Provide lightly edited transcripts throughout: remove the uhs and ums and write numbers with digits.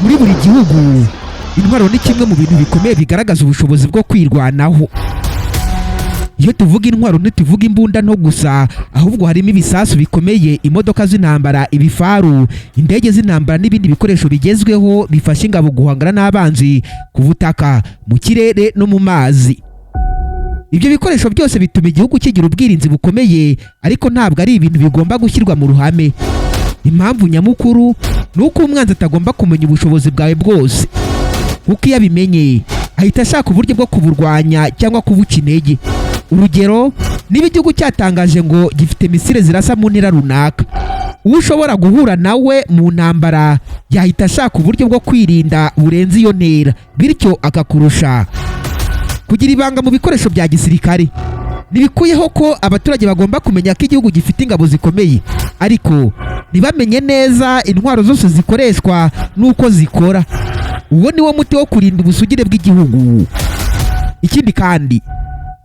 Muri buri gihugu, intwaro ni kimwe mu bintu bikomeye bigaragaza ubushobozi bwo kwirwanaho. Iyo tuvuga intwaro, ntituvuga imbunda nto gusa, ahubwo harimo ibisasu bikomeye, imodoka z'intambara, ibifaru, indege z'intambara n'ibindi bikoresho bigezweho bifasha ingabo guhangana n'abanzi ku butaka, mu kirere no mu mazi. Ibyo bikoresho byose bituma igihugu kigira ubwirinzi bukomeye, ariko ntabwo ari ibintu bigomba gushyirwa mu ruhame. Impamvu nyamukuru ni uko umwanzi atagomba kumenya ubushobozi bwawe bwose, kuko iyo abimenye ahita ashaka uburyo bwo kuburwanya cyangwa kubuca intege. Urugero, niba igihugu cyatangaje ngo gifite misile zirasa mu ntera runaka, uwo ushobora guhura nawe mu ntambara yahita ashaka uburyo bwo kwirinda burenze iyo ntera, bityo akakurusha. Kugira ibanga mu bikoresho bya gisirikare ntibikuyeho ko abaturage bagomba kumenya ko igihugu gifite ingabo zikomeye, ariko ntibamenye neza intwaro zose zikoreshwa n'uko zikora. Uwo ni wo muti wo kurinda ubusugire bw'igihugu. Ikindi kandi,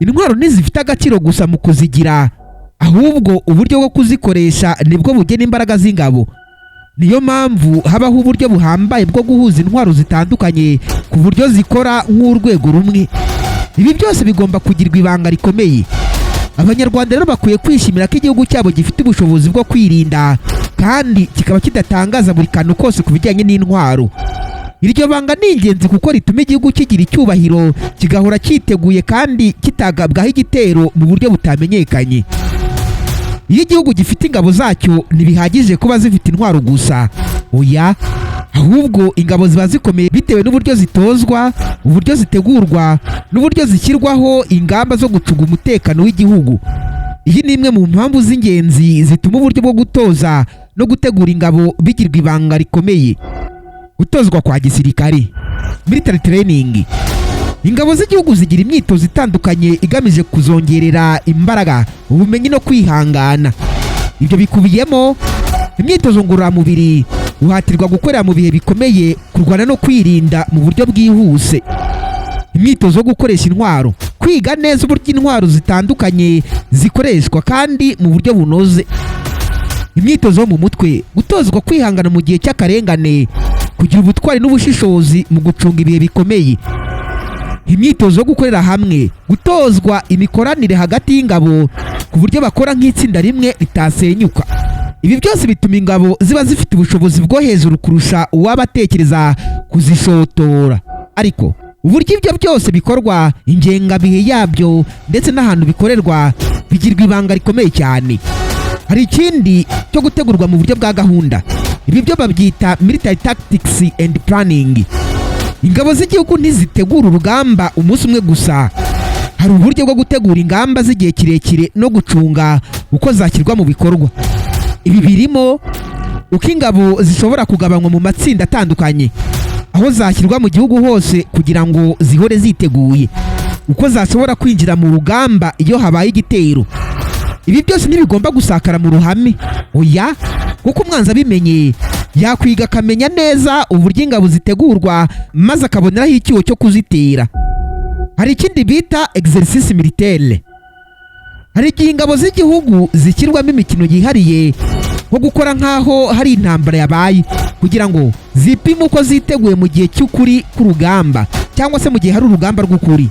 intwaro ntizifite agaciro gusa mu kuzigira, ahubwo uburyo bwo kuzikoresha nibwo bugena imbaraga z'ingabo. Niyo mpamvu habaho uburyo buhambaye bwo guhuza intwaro zitandukanye ku buryo zikora nk'urwego rumwe. Ibi byose bigomba kugirwa ibanga rikomeye. Abanyarwanda rero bakwiye kwishimira ko igihugu cyabo gifite ubushobozi bwo kwirinda kandi kikaba kidatangaza buri kantu kose ku bijyanye n'intwaro. Iryo banga ni ingenzi kuko rituma igihugu kigira icyubahiro, kigahora cyiteguye kandi kitagabwaho igitero mu buryo butamenyekanye. Iyo igihugu gifite ingabo zacyo, ntibihagije kuba zifite intwaro gusa, oya, ahubwo ingabo ziba zikomeye bitewe n'uburyo zitozwa, uburyo zitegurwa n'uburyo zishyirwaho ingamba zo gucunga umutekano w'igihugu. Iyi ni imwe mu mpamvu z'ingenzi zituma uburyo bwo gutoza no gutegura ingabo bigirwa ibanga rikomeye. Gutozwa kwa gisirikare, military training. Ingabo z'igihugu zigira imyitozo itandukanye igamije kuzongerera imbaraga, ubumenyi no kwihangana. Ibyo bikubiyemo imyitozo ngororamubiri, guhatirwa gukorera mu bihe bikomeye, kurwana no kwirinda mu buryo bwihuse, imyitozo yo gukoresha intwaro, kwiga neza uburyo intwaro zitandukanye zikoreshwa kandi mu buryo bunoze, imyitozo yo mu mutwe, gutozwa kwihangana mu gihe cy'akarengane, kugira ubutwari n'ubushishozi mu gucunga ibihe bikomeye, imyitozo yo gukorera hamwe, gutozwa imikoranire hagati y'ingabo ku buryo bakora nk'itsinda rimwe ritasenyuka. Ibi byose bituma ingabo ziba zifite ubushobozi bwo hejuru kurusha uwaba atekereza kuzishotora. Ariko uburyo ibyo byose bikorwa, ingengabihe yabyo ndetse n'ahantu bikorerwa bigirwa ibanga rikomeye cyane. Hari ikindi cyo gutegurwa mu buryo bwa gahunda. Ibi byo babyita military tactics and planning. Ingabo z'igihugu ntizitegura urugamba umunsi umwe gusa. Hari uburyo bwo gutegura ingamba z'igihe kirekire no gucunga uko zashyirwa mu bikorwa. Ibi birimo uko ingabo zishobora kugabanywa mu matsinda atandukanye, aho zashyirwa mu gihugu hose kugira ngo zihore ziteguye, uko zashobora kwinjira mu rugamba iyo habaye igitero. Ibi byose ntibigomba gusakara mu ruhame, oya, kuko umwanzi abimenye yakwiga akamenya neza uburyo ingabo zitegurwa, maze akaboneraho icyuho cyo kuzitera. Hari ikindi bita exercice militaire. Hari igihe ingabo z'igihugu zishyirwamo imikino yihariye, nko gukora nk'aho hari intambara yabaye, kugira ngo zipime uko ziteguye mu gihe cy'ukuri k'urugamba cyangwa se mu gihe hari urugamba rw'ukuri.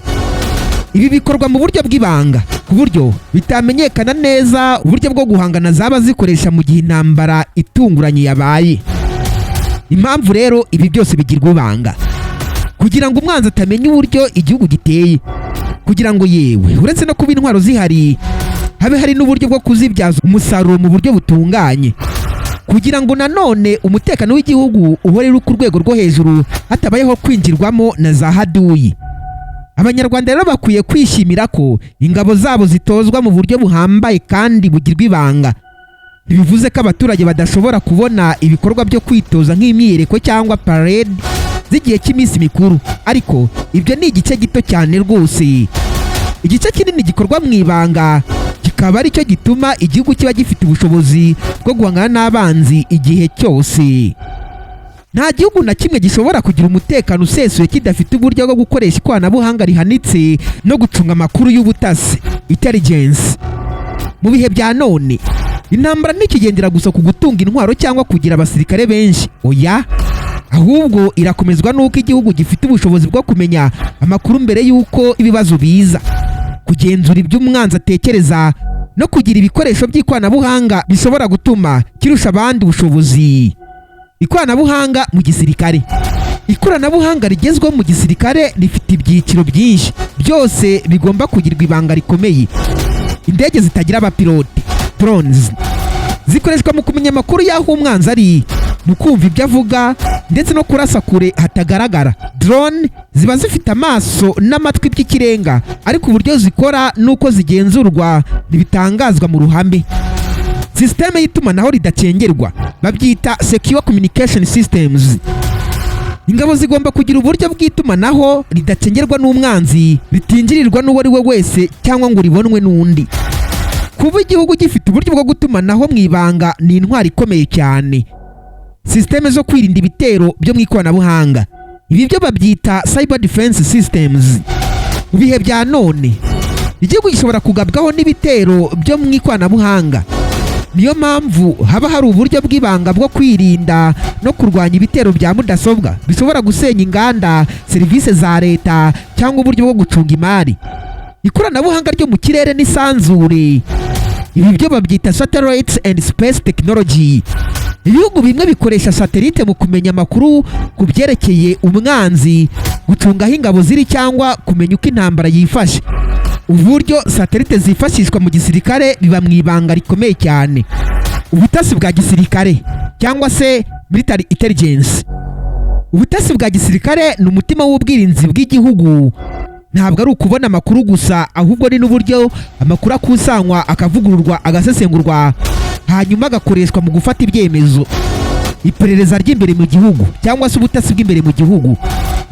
Ibi bikorwa mu buryo bw'ibanga ku buryo bitamenyekana neza uburyo bwo guhangana zaba zikoresha mu gihe intambara itunguranye yabaye. Impamvu rero ibi byose bigirwa ibanga, kugira ngo umwanzi atamenya uburyo igihugu giteye, kugira ngo yewe uretse no kuba intwaro zihari, habe hari n'uburyo bwo kuzibyaza umusaruro mu buryo butunganye, kugira ngo nanone umutekano w'igihugu uhore uri ku rwego rwo hejuru, hatabayeho kwinjirwamo na za haduyi. Abanyarwanda rero bakwiye kwishimira ko ingabo zabo zitozwa mu buryo buhambaye kandi bugirwa ibanga. Ntibivuze ko abaturage badashobora kubona ibikorwa byo kwitoza nk'imyiyereko cyangwa parade z'igihe cy'iminsi mikuru, ariko ibyo ni igice gito cyane rwose. Igice kinini gikorwa mu ibanga, kikaba aricyo gituma igihugu kiba gifite ubushobozi bwo guhangana n'abanzi igihe cyose. Nta gihugu na kimwe gishobora kugira umutekano usesuye kidafite uburyo bwo gukoresha ikoranabuhanga rihanitse no gucunga amakuru y'ubutasi, intelligence. Mu bihe bya none, intambara ntikigendera gusa ku gutunga intwaro cyangwa kugira abasirikare benshi, oya. Ahubwo irakomezwa n'uko igihugu gifite ubushobozi bwo kumenya amakuru mbere y'uko ibibazo biza, kugenzura ibyo umwanzi atekereza no kugira ibikoresho by'ikoranabuhanga bishobora gutuma kirusha abandi ubushobozi. Ikoranabuhanga mu gisirikare. Ikoranabuhanga rigezweho mu gisirikare rifite ibyiciro byinshi, byose bigomba kugirwa ibanga rikomeye. Indege zitagira abapilote, drones, zikoreshwa mu kumenya amakuru y'aho umwanzi ari, mu kumva ibyo avuga ndetse no kurasa kure hatagaragara. Drone ziba zifite amaso n'amatwi by'ikirenga, ariko uburyo zikora n'uko zigenzurwa ntibitangazwa mu ruhame. Sisiteme y'itumanaho ridacengerwa, babyita secure communication systems. Ingabo zigomba kugira uburyo bw'itumanaho ridacengerwa n'umwanzi, ritinjirirwa n'uwo ari we wese cyangwa ngo ribonwe n'undi. Kuba igihugu gifite uburyo bwo gutumanaho mu ibanga ni intwaro ikomeye cyane. Sisiteme zo kwirinda ibitero byo mu ikoranabuhanga, ibi byo babyita cyber defense systems. Mu bihe bya none, igihugu gishobora kugabwaho n'ibitero byo mu ikoranabuhanga. Niyo mpamvu haba hari uburyo bw'ibanga bwo kwirinda no kurwanya ibitero bya mudasobwa bishobora gusenya inganda, serivisi za leta cyangwa uburyo bwo gucunga imari. Ikoranabuhanga ryo mu kirere n'isanzure, ibi byo babyita satellites and space technology. Ibihugu bimwe bikoresha satelite mu kumenya amakuru ku byerekeye umwanzi, gucunga aho ingabo ziri cyangwa kumenya uko intambara yifashe. Uburyo satelite zifashishwa mu gisirikare biba mu ibanga rikomeye cyane. Ubutasi bwa gisirikare cyangwa se military intelligence. Ubutasi bwa gisirikare ni umutima w'ubwirinzi bw'igihugu. Ntabwo ari ukubona amakuru gusa, ahubwo ni n'uburyo amakuru akusanywa, akavugururwa, agasesengurwa, hanyuma agakoreshwa mu gufata ibyemezo. Iperereza ry'imbere mu gihugu cyangwa se ubutasi bw'imbere mu gihugu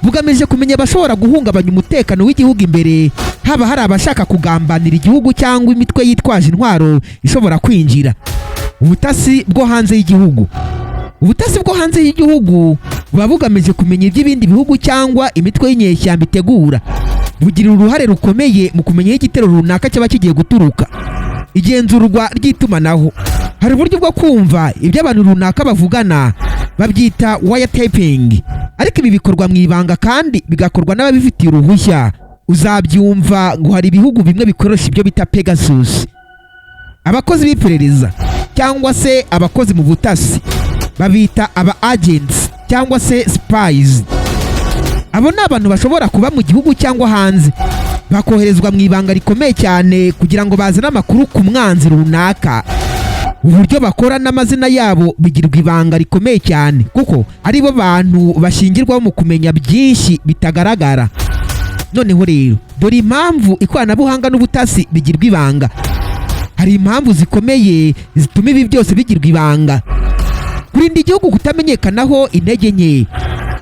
bugamije kumenya abashobora guhungabanya umutekano w'igihugu imbere, haba hari abashaka kugambanira igihugu cyangwa imitwe yitwaje intwaro ishobora kwinjira. Ubutasi bwo hanze y'igihugu. Ubutasi bwo hanze y'igihugu buba bugamije kumenya iby'ibindi bihugu cyangwa imitwe y'inyeshyamba itegura. Bugira uruhare rukomeye mu kumenya aho igitero runaka cyaba kigiye guturuka. Igenzurwa ry'itumanaho. Hari uburyo bwo kumva ibyo abantu runaka bavugana, babyita wiretapping, ariko ibi bikorwa mu ibanga kandi bigakorwa n'ababifitiye uruhushya. Uzabyumva ngo hari ibihugu bimwe bikoresha ibyo bita Pegasus. Abakozi b'iperereza cyangwa se abakozi mu butasi babita aba agents cyangwa se spies. Abo ni abantu bashobora kuba mu gihugu cyangwa hanze, bakoherezwa mu ibanga rikomeye cyane kugira ngo bazane amakuru ku mwanzi runaka. Uburyo bakora n'amazina yabo bigirwa ibanga rikomeye cyane, kuko ari bo bantu bashingirwaho mu kumenya byinshi bitagaragara. Noneho rero, dore impamvu ikoranabuhanga n'ubutasi bigirwa ibanga. Hari impamvu zikomeye zituma ibi byose bigirwa ibanga. Kurinda igihugu kutamenyekanaho intege nke.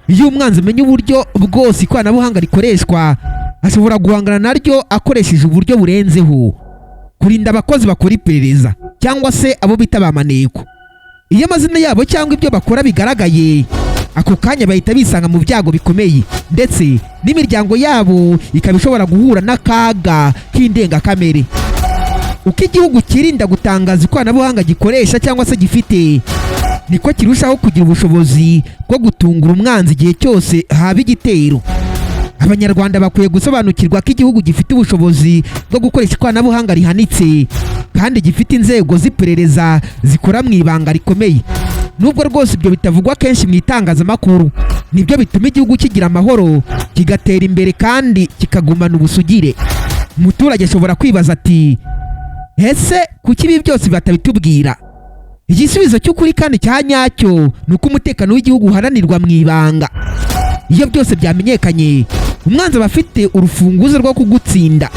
Iyo umwanzi amenya uburyo bwose ikoranabuhanga rikoreshwa, ashobora guhangana naryo akoresheje uburyo burenzeho. Kurinda abakozi bakora iperereza cyangwa se abo bita ba maneko. Iyo amazina yabo cyangwa ibyo bakora bigaragaye, ako kanya bahita bisanga mu byago bikomeye, ndetse n'imiryango yabo ikaba ishobora guhura n'akaga k'indengakamere. Uko igihugu cyirinda gutangaza ikoranabuhanga gikoresha cyangwa se gifite, niko kirushaho kugira ubushobozi bwo gutungura umwanzi igihe cyose haba igitero. Abanyarwanda bakwiye gusobanukirwa ko igihugu gifite ubushobozi bwo gukoresha ikoranabuhanga rihanitse kandi gifite inzego z'iperereza zikora mu ibanga rikomeye, nubwo rwose ibyo bitavugwa kenshi mu itangazamakuru, nibyo bituma igihugu kigira amahoro, kigatera imbere kandi kikagumana ubusugire. Umuturage ashobora kwibaza ati: "Ese kuki ibi byose batabitubwira?" Igisubizo cy'ukuri kandi cya nyacyo ni uko umutekano w'igihugu uharanirwa mu ibanga. Iyo byose byamenyekanye, umwanzi aba afite urufunguzo rwo kugutsinda,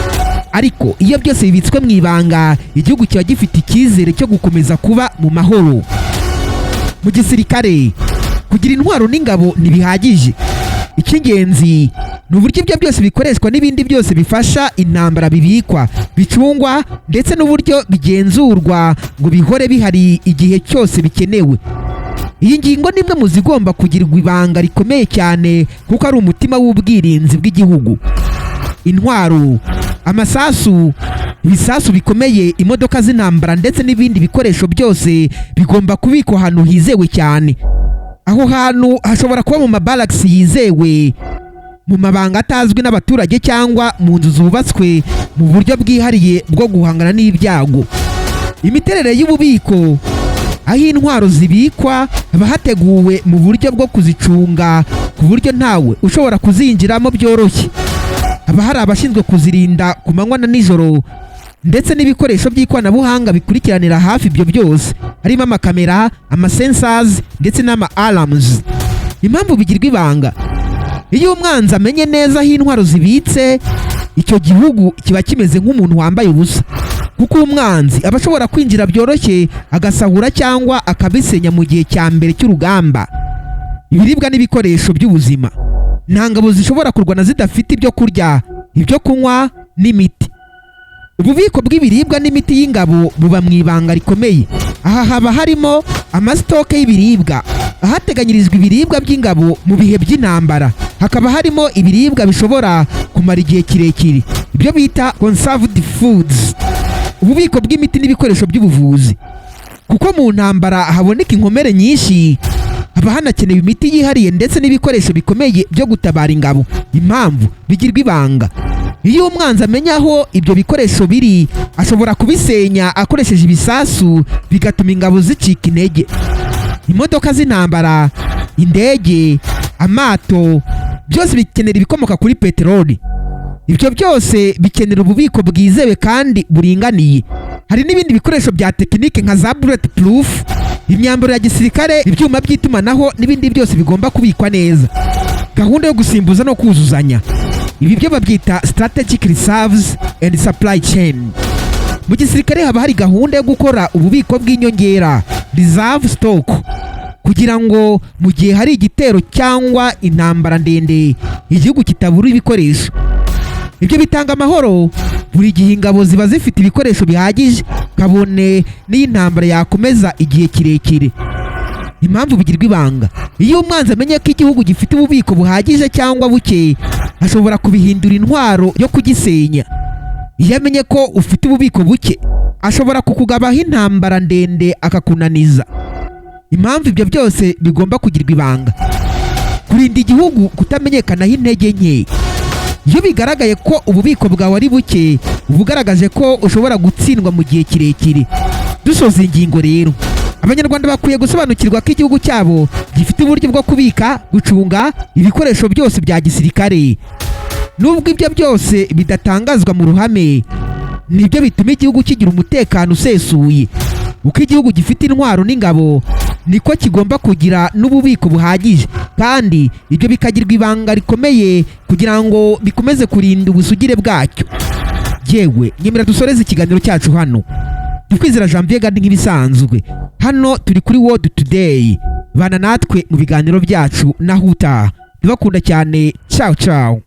ariko iyo byose bibitswe mu ibanga, igihugu kiba gifite icyizere cyo gukomeza kuba mu mahoro. Mu gisirikare, kugira intwaro n'ingabo ntibihagije. Icy'ingenzi ni uburyo ibyo byose bikoreshwa n'ibindi byose bifasha intambara bibikwa, bicungwa, ndetse n'uburyo bigenzurwa ngo bihore bihari igihe cyose bikenewe. Iyi ngingo ni imwe mu zigomba kugirwa ibanga rikomeye cyane, kuko ari umutima w'ubwirinzi bw'igihugu. Intwaro, amasasu, ibisasu bikomeye, imodoka z'intambara ndetse n'ibindi bikoresho byose bigomba kubikwa ahantu hizewe cyane. Aho hantu hashobora kuba mu mabarracks yizewe, mu mabanga atazwi n'abaturage, cyangwa mu nzu zubatswe mu buryo bwihariye bwo guhangana n'ibyago. Imiterere y'ububiko: aho intwaro zibikwa haba hateguwe mu buryo bwo kuzicunga, ku buryo ntawe ushobora kuzinjiramo byoroshye. Haba hari abashinzwe kuzirinda ku manywa na nijoro, ndetse n'ibikoresho by'ikoranabuhanga bikurikiranira hafi ibyo byose, harimo amakamera, amasensors ndetse n'ama alarms. Impamvu bigirwa ibanga: iyo umwanzi amenye neza aho intwaro zibitse, icyo gihugu kiba kimeze nk'umuntu wambaye ubusa, kuko umwanzi aba ashobora kwinjira byoroshye, agasahura cyangwa akabisenya mu gihe cya mbere cy'urugamba. Ibiribwa n'ibikoresho by'ubuzima: nta ngabo zishobora kurwana zidafite ibyo kurya, ibyo kunywa n'imiti. Ububiko bw'ibiribwa n'imiti y'ingabo buba mu ibanga rikomeye. Aha haba harimo amastock y'ibiribwa, ahateganyirizwa ibiribwa by'ingabo mu bihe by'intambara. Hakaba harimo ibiribwa bishobora kumara igihe kirekire, ibyo bita conserved foods. Ububiko bw'imiti n'ibikoresho by'ubuvuzi: kuko mu ntambara haboneka inkomere nyinshi, haba hanakenewe imiti yihariye ndetse n'ibikoresho bikomeye byo gutabara ingabo. Impamvu bigirwa ibanga: iyo umwanzi amenya aho ibyo bikoresho biri, ashobora kubisenya akoresheje ibisasu, bigatuma ingabo zicika intege. Imodoka z'intambara, indege, amato, byose bikenera ibikomoka kuri peteroli. Ibyo byose bikenera ububiko bwizewe kandi buringaniye. Hari n'ibindi bikoresho bya tekinike nka za bullet proof, imyambaro ya gisirikare, ibyuma by'itumanaho n'ibindi byose bigomba kubikwa neza. Gahunda yo gusimbuza no kuzuzanya: ibi byo babyita strategic reserves and supply chain. Mu gisirikare haba hari gahunda yo gukora ububiko bw'inyongera, reserve stock, kugira ngo mu gihe hari igitero cyangwa intambara ndende, igihugu kitabura ibikoresho. Ibyo bitanga amahoro: buri gihe ingabo ziba zifite ibikoresho bihagije, kabone n'iyo intambara yakomeza igihe kirekire. Impamvu bigirwa ibanga: iyo umwanzi amenye ko igihugu gifite ububiko buhagije cyangwa buke, ashobora kubihindura intwaro yo kugisenya. Iyo amenye ko ufite ububiko buke, ashobora kukugabaho intambara ndende, akakunaniza. Impamvu ibyo byose bigomba kugirwa ibanga: kurinda igihugu kutamenyekanaho intege nke. Iyo bigaragaye ko ububiko bwawe ari buke, uba ugaragaje ko ushobora gutsindwa mu gihe kirekire. Dusoza ingingo rero, Abanyarwanda bakwiye gusobanukirwa ko igihugu cyabo gifite uburyo bwo kubika, gucunga ibikoresho byose bya gisirikare. Nubwo ibyo byose bidatangazwa mu ruhame, nibyo bituma igihugu kigira umutekano usesuye. Uko igihugu gifite intwaro n'ingabo, niko kigomba kugira n'ububiko buhagije, kandi ibyo bikagirwa ibanga rikomeye kugira ngo bikomeze kurinda ubusugire bwacyo. Yewe, nyemera dusoreze ikiganiro cyacu hano. Tukwizera Janvier Gadi nk'ibisanzwe. Hano turi kuri World Today. Bana natwe mu biganiro byacu, naho utaha. Ndabakunda cyane. Ciao ciao.